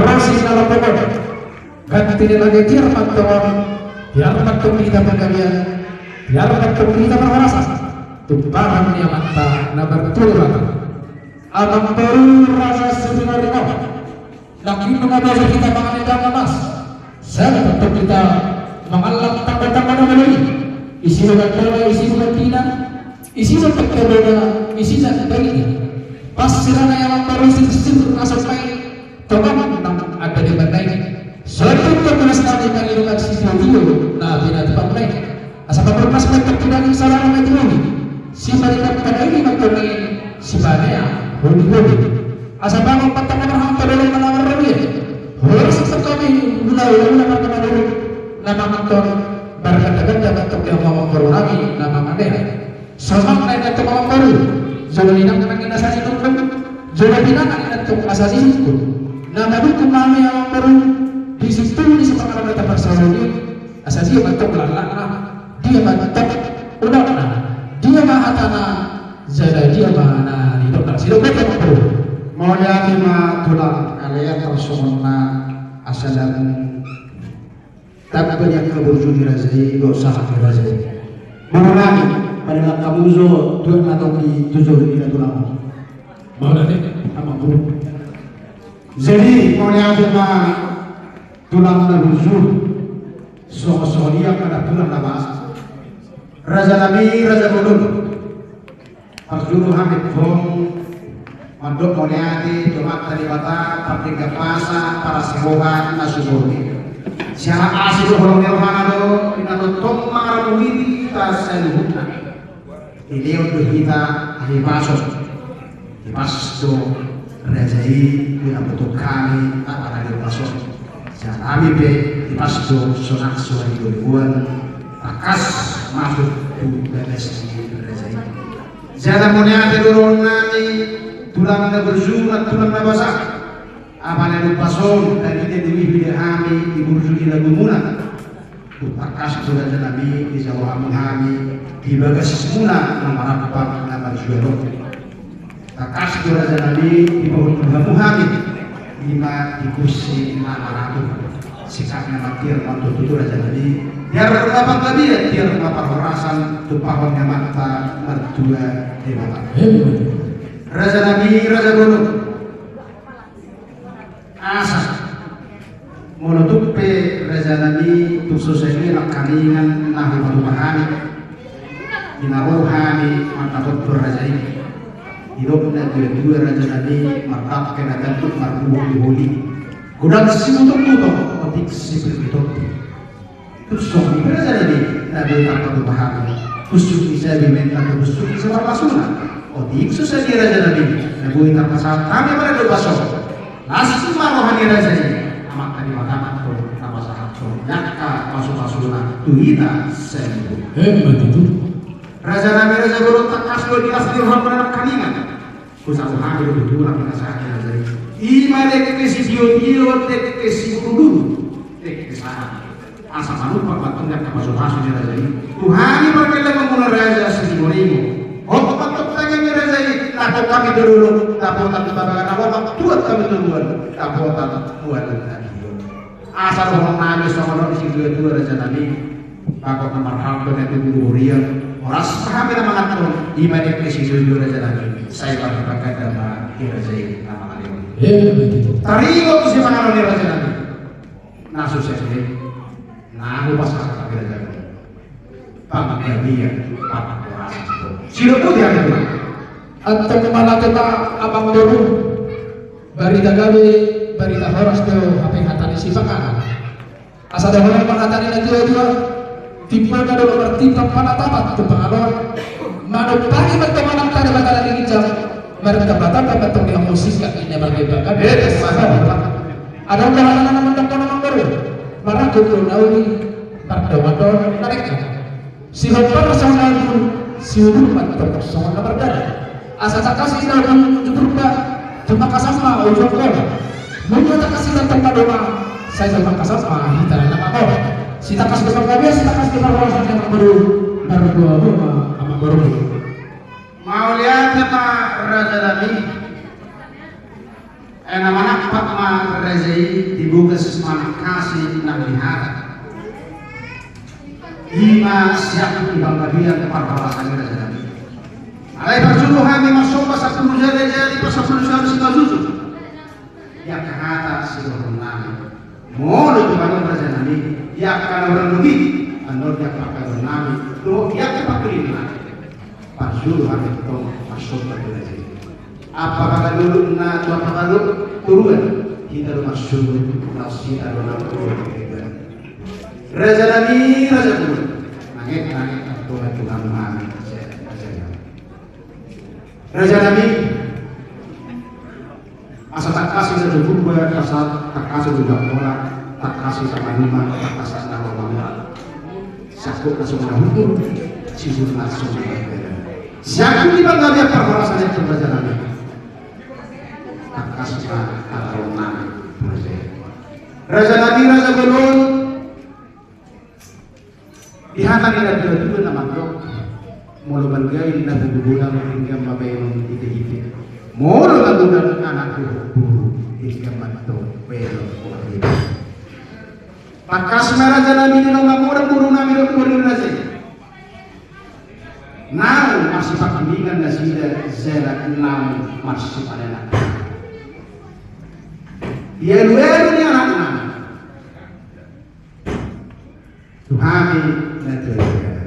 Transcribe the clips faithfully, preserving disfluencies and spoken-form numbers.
Proses na lambok on. Ganti ni lage tiar mantong on, tiar mantong di hita panggabean, tiar mantong di hita parhorasan. Tumpahon ni Amanta na martua Debata. Amang boru raja Situmorang. Nangkin nunga boi hita mangan indahan na las. Sai mantong hita mangallang tanggo-tanggo na malo i. Isi do gandona, isi do gandina, isi do pangkabona, isi do gandona. Pas sirana i amang boru sirsir na somba i. Tongon nang ada di bandai. Sotung tu tunas nami mangiringi sitio-tio na pinatupang nai. Asa pabornas ma tong tu daging saudara na tiwi. Siparingan pada ini mantong i sipanea holi-holi. Asa bangun patang na marham padolong na lawan rawi. Horas tong hami hula-hula na markamanurup na manganton marganda-ganda mantong di amang boru nami na manganea. Songon na inna tong amang boru, jolo inang nang inna asa nidungkun, jolo pinangan inna tong asa nidungkun. Na madungkun ma hami amang boru, di situ di sipanganon na taparsaulihon, asa dia mantong langkatna, dia mantong unokna, dia ma hatana, jala dia ma na nidokna. Sidok boti amang boru. Mauliate ma tulang ale tarsongon na asa lam Tamba ni angka burju ni raja i, dohot sahat ni raja i. Boru nami, padanlak hamu jo tuak na tong di tu jolo ni na tulang on. Mauliate, amang boru. Jadi, mauliate ma tulang na burju. Songon-songon i angka na tulang na basa. Raja nami, raja bolon. Parjolo hami tong mandok mauliate tu Amanta Debata, pardenggan basa, parasiroha na sumurung i. Siala asi do holong ni rohana do, inna tong mangaramoti hita saluhutna. Dilehon do hita hahipason. Hipas do raja i, di na boto hami, apa na dipason. Sian hami pe, hipas do sonang songon i do dibuan, tangkas masuk tu bagas ni raja i. Jala mauliate do dohonon nami, tulang na burju, tulang na basa. Apa na dipason, tadi dia duit bida hami, di burju di lagumuna. Tangkas do raja nami, dijalo hamu hami, di bagasmuna na marampang na marjual on. Tangkas do raja nami, dipaundul hamu hami, ima di kursi na maratur. Sikap na matiar mantututu raja nami, biar rumah panggabean, biar rumah parhorasan, tumpahon ni Amanta martua Debata. Raja nami, raja bolon. Asa molo tung pe raja nami tung so sadia nangkaningan na hupatupa hami. Di na ro hami mangkatonton raja i. Didok na dua-dua raja nami mardangka na tanduk marbuhul di holi. Godang simutok-mutok otik sipir di topi. Tusuk ni raja nami na boi tarpatupa hami. Tusuk ni sabi menta tusuk ni sabar masuna. Otik so sadia raja nami na boi tarpasahat hami pada do paso. Las ma roha ni raja i. Amanta Debata ma tong na pasahathon angka pasu-pasuna tu hita saluhut. Emma tutu. Raja nami raja bolon tangkas do di las ni roha muna nangkaningan. Husahat hami do tutu na pinasahat ni raja i. Ima dengke sitio-tio, dengke siburu-buru, dengke sahat. Asa manumpak mantong angka pasu-pasu ni raja i. Tu hami parkelengon muna raja Situmorang. Hot mantong tangiang ni raja i. Dapotan hami do dolok, dapotan tu babaga na lomak, tuat hami tu buan, dapotan buan na tio. Asa dohonon nami songon on di sidua-dua raja nami. Bagot na marhalto na tubu di hurian. Horas ma hami na manganhon, ima dengke sidua-dua raja nami. Sai marhipangkada ma di raja i na mangalehon. Taringot tu sipanganon ni raja nami. Na so sadia, na hupasahat hami raja nami. Panggabean, parhorasan. Sidok boti hami tulang. Antong mauliate ma amang boru. Barita gabe, barita horas do hape hata ni sipanganon. Asa dohonon ma hata ni na tua-tua. Timpona do martimpang panatapan tu pangalor. Manumpangi mantong Amanta Debata na di ginjang. Martamba-tamba mantong di hamu singkat ni na margembakan. Beres ma. Adong do hata na mandok amang boru. Marangkup do na uli, mardongan do na denggan. Sihompar songon na udur, siudur mantong songon na mardalan. Asa tangkas hita uju Purba, tumangkasan ma uju Angkola. Nunga tangkas hita tu Padoma, sai tumangkasan ma hita na mangkola. Sitangkas do panggabean, sitangkas do parhorasan ni amang boru, marboa-boa ma amang boru. Mauliate ma raja nami. Ai na manampak ma raja i di bagas manangkasi nang di hata. I ma siap di panggabean parhorasan ni raja nami. Alai parjolo hami marsomba sampulu jari, jari pasampulu sialusi na jujur. Di angka hata sidohonon nami. Molo tung adong raja nami, di angka na hurang lobi, annon di angka panggabean nami, dohot di angka panggabean nami. Parjolo hami tong marsomba tu raja i. Apa panggabean na tu apa panggabean turuan, hita do marsomba, nasida do na turuan. Raja nami, raja turuan. Nangek, nangek, Tuhan, Tuhan, nami, raja, raja nami. Raja nami, asa tangkas i na jujur, asa tangkas i na jujur, tangkas i na manima, tangkas i na manima. Siap na songon na hukur, siap na songon na hukur. Siap di panggabean parhorasan i, raja nami. Tangkas i na hata nami, raja. Raja nami, raja bolon. Di hata ni natuatua na mandok, molo marga i na boru, denggan ma baenon hitehite. Molo marga anak boru, denggan ma tong baenon boru. Tangkas ma raja nami, di na mamora boru nami dohot boru ni raja i. Naung marsipangkilingan nasida jala naung marsipalenan. Di alualu ni anak nami. Tu hami natuatua.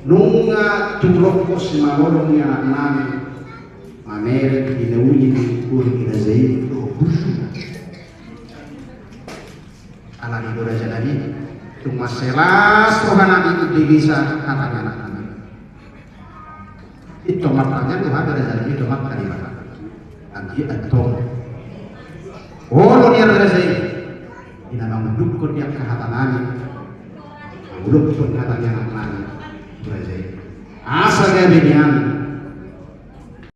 Nunga tung rongkos simalolong ni anak nami. Mamereng di na uli ni boru ni raja i dohot boru. Alani do raja nami, tung mansai las roha nami di bagasan hata ni anak nami. Ito martangiang do hami raja nami, ito martangiang. Anggiat antong olo ni raja i, i na mangundukhon di angka hata nami, mangundukhon hata ni anak nami, raja i. Asa gabe nian